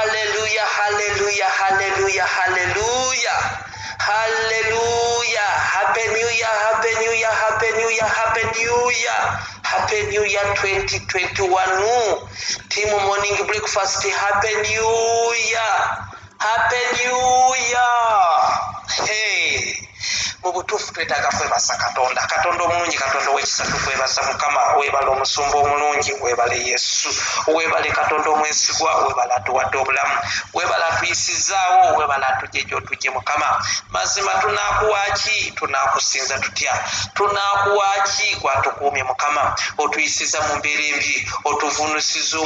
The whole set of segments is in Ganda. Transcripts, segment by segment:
Hallelujah, hallelujah, hallelujah, hallelujah. Hallelujah. Happy New Year, Happy New Year, Happy New Year, Happy New Year. Happy New Year 2021. Team Morning Breakfast, Happy New Year. Happy New Year. Hey. Mu butuufu twetaaga kwebasa Katonda, Katonda omulungi, Katonda ow'ekisa. Tukwebasa Mukama, weebale omusumba omulungi, weebale Yesu, weebale Katonda omwesigwa, weebale atuwadde obulamu, weebale atuyisizaawo, weebale atujje gy'otujje. Mukama, mazima tunaakuwaaki? Tunaakusinza tutya? Tunaakuwaaki gwatukuumye? Mukama, otuyisiza mu mbeera embi, otuvunusiza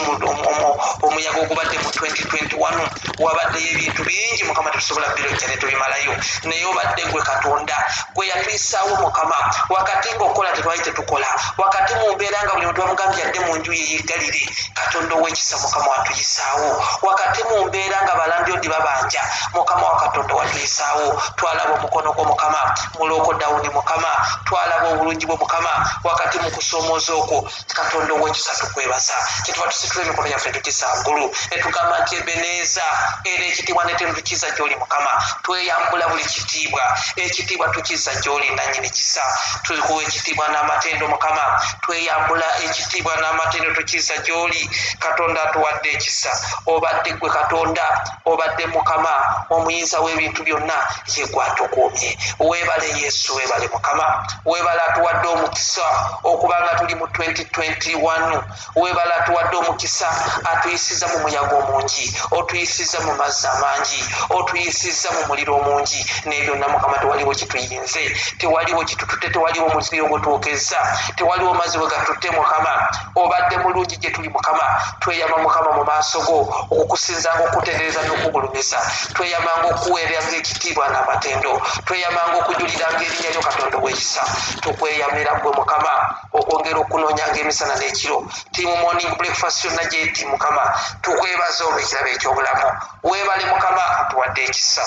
omuyaga ogubadde mu 2021. Wabaddeyo ebintu bingi Mukama, tetusobola birojja ne tubimalayo, naye obadde gwe Katonda gwe yatuyisaawo. Mukama, wakati ng'okola tetwali tetukola, wakati mu mbeera nga buli muntu bamugambye adde mu nju ye yeggalire, Katonda ow'ekisa, Mukama, watuyisaawo. Wakati mu mbeera nga balandyodi babanja, Mukama wa Katonda, watuyisaawo. Twalaba omukono gwo Mukama mu lockdown. Mukama, twalaba obulungi bwo Mukama wakati mu kusoomooza okwo. Katonda ow'ekisa, tukwebasa. Kyetuba tusitula emikono gyaffe tukisa ggulu ne tugamba nti Ebeneeza, era ekitiibwa netendo tukiza gy'oli Mukama. Tweyambula buli kitiibwa, ekitiibwa tukiza gy'oli nannyini kisa. Tukuwa ekitiibwa n'amatendo Mukama. Tweyambula ekitiibwa n'amatendo tukiza gy'oli, Katonda atuwadde ekisa. Obadde gwe Katonda, obadde Mukama omuyinza w'ebintu byonna, ye gwatukuumye. Weebale Yesu, weebale Mukama, weebale atuwadde omukisa okubanga tuli mu 2021. Weebale atuwadde omukisa, atuyisiza mu muyaga omungi, otuyisiza mu mazzi amangi, otuyisiza mu muliro omungi, n'ebyonna Mukama tewaliwo kituyinze, tewaliwo kitutute, tewaliwo muziro gwe twokeza, tewaliwo mazzi we gatutte. Mukama, obadde mulungi gye tuli. Mukama, tweyama Mukama mu maaso go okukusinzanga, okutendereza n'okugulumiza. Tweyamanga okuweeranga ekitiibwa n'amatendo, tweyamanga okujuliranga erinnya lyo. Katonda ow'ekisa, tukweyamira gwe Mukama okwongera okunoonyanga emisana n'ekiro. Team Morning Breakfast yonna gyeti Mukama, tukwebaza olw'ekirabo eky'obulamu. Weebale Mukama atuwadde ekisa,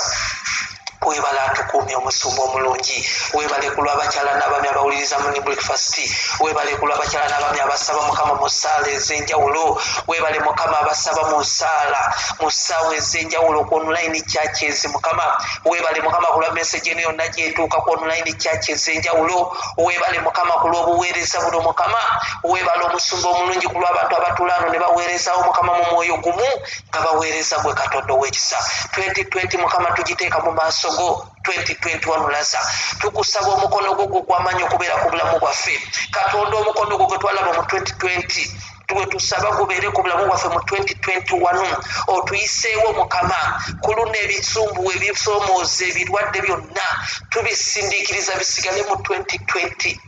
weebale atukuumye omusumba omulungi. Weebale ku lw'abakyala n'abaami abawuliriza Morning Breakfast. Weebale ku lw'abakyala n'abaami abasaba Mukama mu ssaala ez'enjawulo. Weebale Mukama abasaba mu ssaala mu ssaawa ez'enjawulo ku online churches. Mukama, weebale Mukama ku lwa message eno yonna gyetuuka ku online church ez'enjawulo. Weebale Mukama ku lw'obuweereza buno. Mukama, weebale omusumba omulungi ku lw'abantu abatulaano ne baweerezawo Mukama mu mwoyo gumu nga baweereza gwe Katonda ow'ekisa. 2020 Mukama tugiteeka mu maaso go. 2021 lasa, tukusaba omukono gwo gw'amaanyi okubeera ku bulamu bwaffe. Katonda, omukono gwo gwe twalaba mu 2020 gwe tusaba gubeere ku bulamu bwaffe mu 2021. Otuyiseewo Mukama ku luno. Ebisumbuwa, ebisoomooza, ebirwadde byonna tubisindiikiriza bisigale mu 2020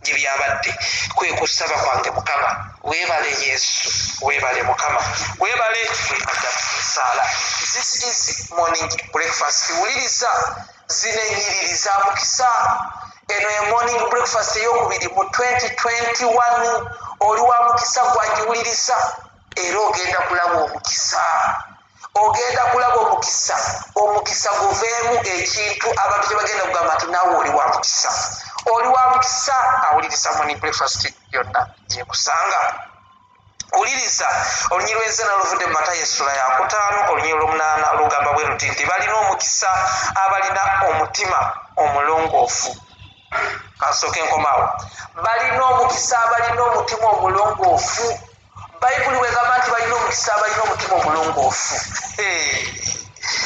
gye byabadde. Kwe kusaba kwange Mukama. Weebale Yesu, weebale Mukama, weebale weebadda saala. This is Morning Breakfast. Wuliriza zino ennyiriri za mukisa. Eno ye Morning Breakfast eyokubiri mu 2021. Oli wa mukisa gwagiwuliriza, era ogenda kulaba omukisa, ogenda kulaba omukisa. Omukisa guveemu ekintu abantu kye bagenda kugamba nti naawe oli wa mukisa. Oli wa mukisa awuliriza Morning Breakfast yonna gyekusanga. Wuliriza olunyiriri lw'enzena oluvudde mu Matayo essula yakutaano, olunyiriri olwomunaana, olugamba bwe luti nti balina omukisa abalina omutima omulongoofu. Kansooke nkomaawo. Balina omukisa abalina omutima omulongoofu. Bayibuli bwegamba nti balina omukisa abalina omutima omulongoofu,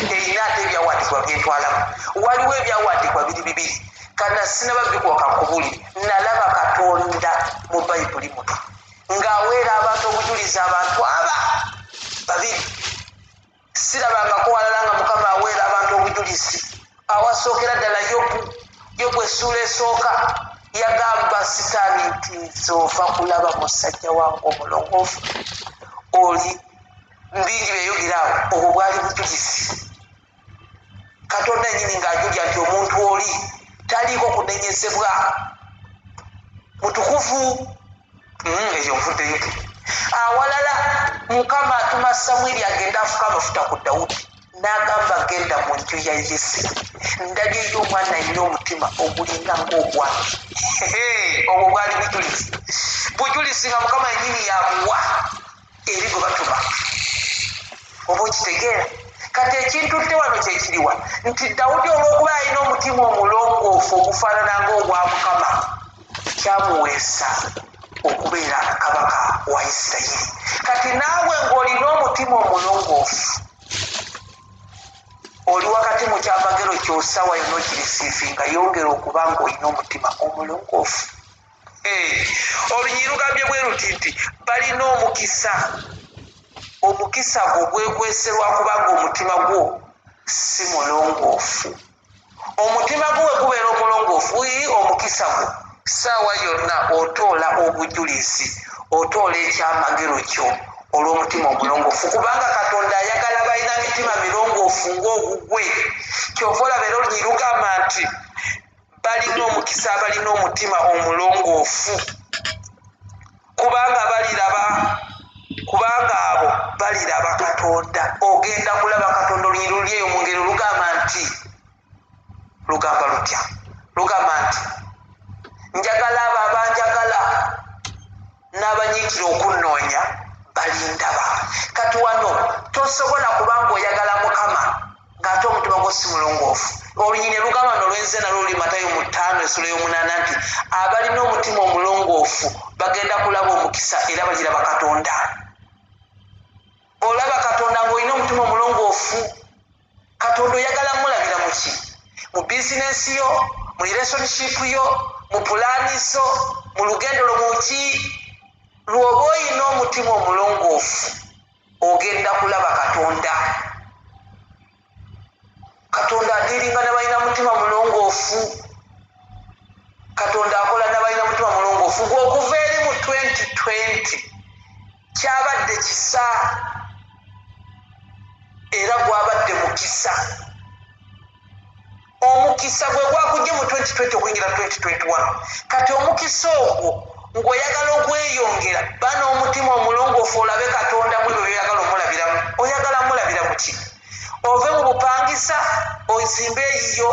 erina ate ebyawandiikibwa byetwalamu. Waliwo ebyawandiikibwa biri bibiri. Kana sinaba bikuwa, kankubuulire. Nalaba Katonda mu Bayibuli muno ng'aweera abantu obujulizi, abantu aba babiri. Sirabangako walala nga Mukama aweera abantu obujulizi. Awasookera ddala Yobu. Yobu essuula esooka yagamba Sitaani nti nze ova kulaba musajja wange omulongoofu oli bingi byeyogera awo. Obwo bwali bujulizi, Katonda nyini ng'ajulya nti omuntu oli taliiko kunenyezebwa, mutukuvu. Eyo nvuddeyo. Awalala Mukama atuma Samwiri agenda afuka amafuta ku Dawudi, n'agamba, "Genda mu nju ya Yese, ndabyeyo omwana alina omutima ogulinga ng'ogwange." Obwo bwali bujulizi, bujulizi nga Mukama yenyini yabuwa eri gwe batuma. Oba okitegeera? Kati ekintutte wano kyekiriwa nti Dawudi olw'okuba alina omutima omulongoofu ogufaanana ng'ogwa Mukama, kyamuweesa okubeera kabaka wa Isirayiri. Kati naawe ng'olina omutima omulongoofu, oli wakati mu kyamagero ky'osawa yonna okirisiifinga, yongera okuba ng'olina omutima omulongoofu. Olunyi lugambye bwe luti nti balina omukisa, omukisa gwo gwekwese lwakubanga omutima gwo si mulongoofu. Omutima gwo we gubeera omulongoofu, omukisa gwo ssaawa yonna otoola obujulizi, otoola ekyamagero kyo olw'omutima omulongoofu, kubanga Katonda ayagala balina mitima mirongoofu ng'ogugwe. Kyova olaba era olunyi lugamba nti balina omukisa abalina omutima omulongoofu, kubanga baliraba, kubanga abo baliraba Katonda. Ogenda kulaba Katonda. Olunyi luli eyo mu ngeri lugamba nti, lugamba lutya? Lugamba nti njagala abo abanjagala n'abanyiikira okunnoonya balindaba. Kati wano tosobola kubanga oyagala Mukama ng'ate omutima gwo si mulongoofu. Olunyi ne lugamba nolwenze nalwo luli Matayo mu 5:8 nti abalina omutima omulongoofu bagenda kulaba omukisa era baliraba Katonda. Olaba Katonda ng'olina omutima omulongoofu. Katonda oyagala mulabira muki? Mu bizinensi yo, mu relationship yo, mu pulaani zo, mu lugendo lwo, muki? Lw'oba olina omutima omulongoofu ogenda kulaba Katonda. Katonda adiiringa n'abalina mutima mulongoofu. Katonda akola n'abalina mutima mulongoofu. Gwe okuva eri mu 2020 kyabadde kisa era gwabadde mukisa. Omukisa gwe gwakujje mu 2020 okuyingira 2021. Kati omukisa ogwo ng'oyagala okweyongera, ba n'omutima omulongoofu olabe Katonda mu ebyo by'oyagala omulabiramu. Oyagala mulabira muki? Ove mu bupangisa ozimbe eyiyo,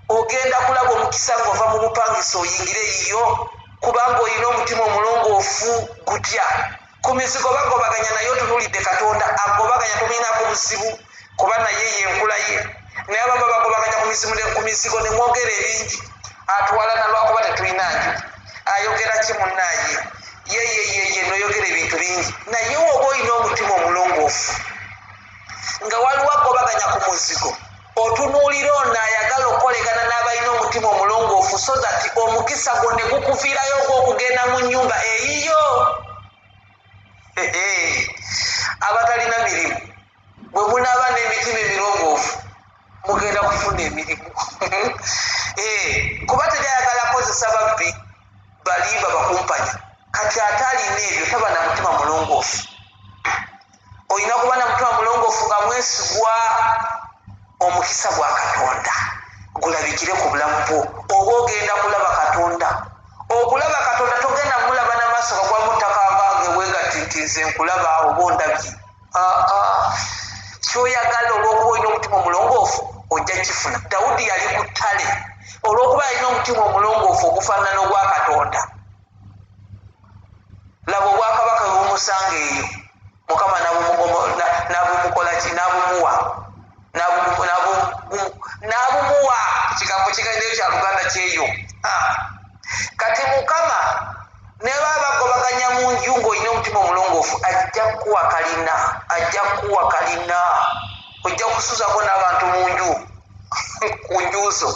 ogenda kulaba omukisa ng'ova mu bupangisa oyingire eyiyo, kubanga olina omutima omulongoofu. Gutya ku mizigo bagobaganya, naye otunuulidde Katonda agobaganya, tomulinako buzibu kuba naye yenkula ye. Naye abamu bagobaganya ku mizigo ne mwogera ebingi, atwala nalwakuba tetulina nju, ayogera ki munnaaye yeyeyeye, noyogera ebintu bingi. Naye woba olina omutima omulongoofu nga waliwo agobaganya ku muzigo, otunuulira ono ayagala okukolegana n'abalina omutima omulongoofu, so that omukisa gwo ne gukuviirayo ogw'okugenda mu nnyumba eyiyo. Abatalina mirimu, bwe munaaba n'emitima emirongoofu mugenda kufuna emirimu, kuba teryayagala kozesa babbi, balimba, bakumpanya. Kati ate alina ebyo taba na mutima mulongoofu. Olina kuba na mutima mulongoofu nga mwesigwa, omukisa gwa Katonda gulabikire ku bulamu bwo. Oba ogenda kulaba Katonda, okulaba Katonda togenda mulaba n'amaaso gagwamu ttaka ngagebwegati nti nze nkulaba oba ondabye. Kyoyagala olw'okuba olina omutima omulongoofu ojja kifuna. Dawudi yali ku ttale, olw'okuba yalina omutima omulongoofu ogufaanana ogwa Katonda, laba obwakabaka bwe bumusanga eyo, Mukama n'abumukolaki? N'abumuwa, n'abumuwa. Ekigambo kigendeyo kya Luganda kyeyo. Kati Mukama ne baba bagobaganya mu nju, ng'olina omutima omulongoofu ajja kukuwa kalina, ajja kukuwa kalina, ojja kusuzako n'abantu mu nju, ku njuzo.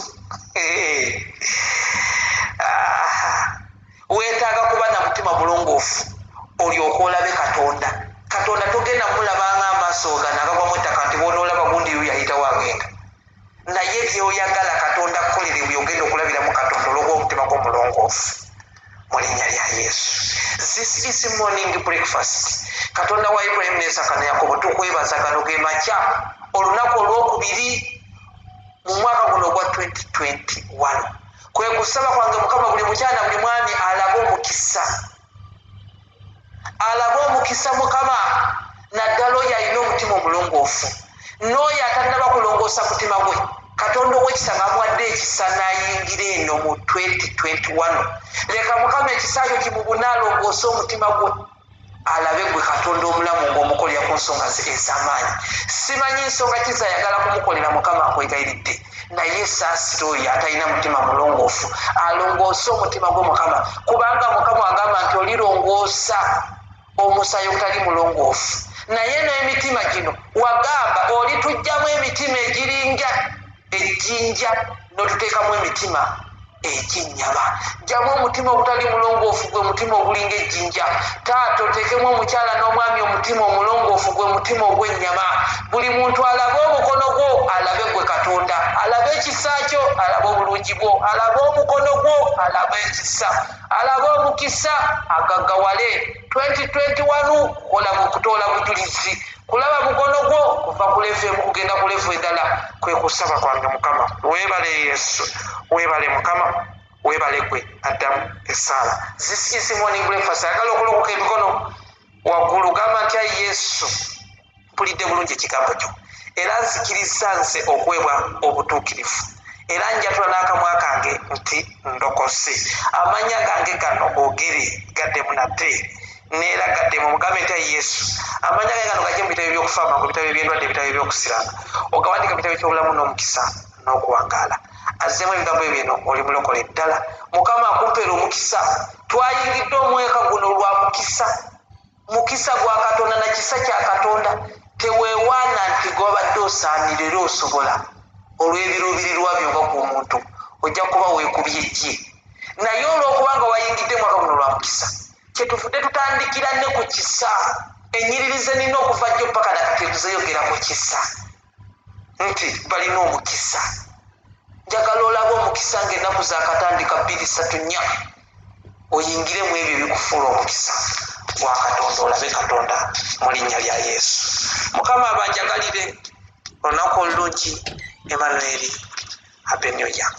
Weetaaga kuba na mutima mulongoofu olyoke olabe Katonda. Katonda togenda mulabanga amaaso gano agagwamu ettaka nti bwonoolaba gundi yo yayitawo agenda. Naye byoyagala Katonda kukolere byogenda okulabiramu Katonda olwokuba omutima gw'omulongoofu, mu linnya lya Yesu. This is Morning Breakfast. Katonda wa Ibulayimu ne Isaka ne Yakobo, tukwebaza. Gano ge makya olunaku olwokubiri mu mwaka guno ogwa 2021. Kwe kusaba kwange, Mukama, buli mukyala, buli mwami alabe omukisa, alabe omukisa, Mukama, naddala oyo alina omutima omulongoofu n'oyo atannaba kulongoosa mutima gwe. Katonda ow'ekisa ng'amuwadde ekisa n'ayingira eno mu 2021, leka Mukama ekisa kyo kimubune alongoose omutima gwe. Alabe gwe Katonda omulamu ng'omukolera ku nsonga ze ez'amaanyi. Simanyi nsonga ki zayagala kumukolera, Mukama akwegayiridde, naye saasira oyo atalina mutima mulongoofu, alongoose omutima gwe, Mukama, kubanga Mukama agamba nti olirongoosa omusaayi ogutali mulongoofu, naye n'emitima gino wagamba olitugyamu emitima egiringa ejjinja n'otuteekamu emitima egy'ennyama. Ggyamu omutima ogutali mulongoofu, gwe mutima ogulinga ejjinja. Taata, oteekemu omukyala n'omwami omutima omulongoofu, gwe mutima ogw'ennyama. Buli muntu alabe omukono gwo, alabe gwe Katonda, alabe ekisa kyo, alabe obulungi bwo, alabe omukono gwo, alabe ekisa, alabe omukisa, agaggawale. 2021 kola kutoola bujulizi, kulaba mukono gwo kuva ku level emu kugenda ku level endala, kwe kusaba kwange. Mukama weebale, Yesu weebale, Mukama weebale, gwe addamu essaala. This is Morning Breakfast. Ayagala okulokoka, emikono waggulu, gamba nti, "Ayi Yesu, mpulidde bulungi ekigambo kyo era nzikiriza nze okuweebwa obutuukirivu era njatula n'akamwa kange nti ndokose. Amanya gange gano googere, gaddemu nate neera gaddemu." Mugambe nti, "Ayi Yesu, amanya gange gano gajje mu bitabo ebyokufa amangu, ebitabo ebyendwadde, ebitabo ebyokusiranga, ogawandika mu bitabo ekyobulamu n'omukisa n'okuwangaala." Azzeemu ebigambo ebyo bino, oli mulokole ddala. Mukama akumpeera omukisa. Twayingidde omwaka guno lwa mukisa, mukisa gwa Katonda na kisa kya Katonda. Teweewaana nti gwabadde osaanira era osobola olw'ebiruubirirwa byo nga gw'omuntu, ojja kuba weekubye ejje, naye olw'okubanga wayingidde mwaka guno lwa mukisa, kyetuvudde tutandikira ne ku kisa. Ennyiriri ze nina okuva jjo paka nakati zeyogera ku kisa, nti balina omukisa. Njagala olabe omukisa ng'ennaku zakatandika 2, 3, 4, oyingire mu ebyo ebikufuula omukisa gwa Katonda, olabe Katonda mu linnya lya Yesu. Mukama abanjagalire olunaku olulungi. Emmanuel, happy new year.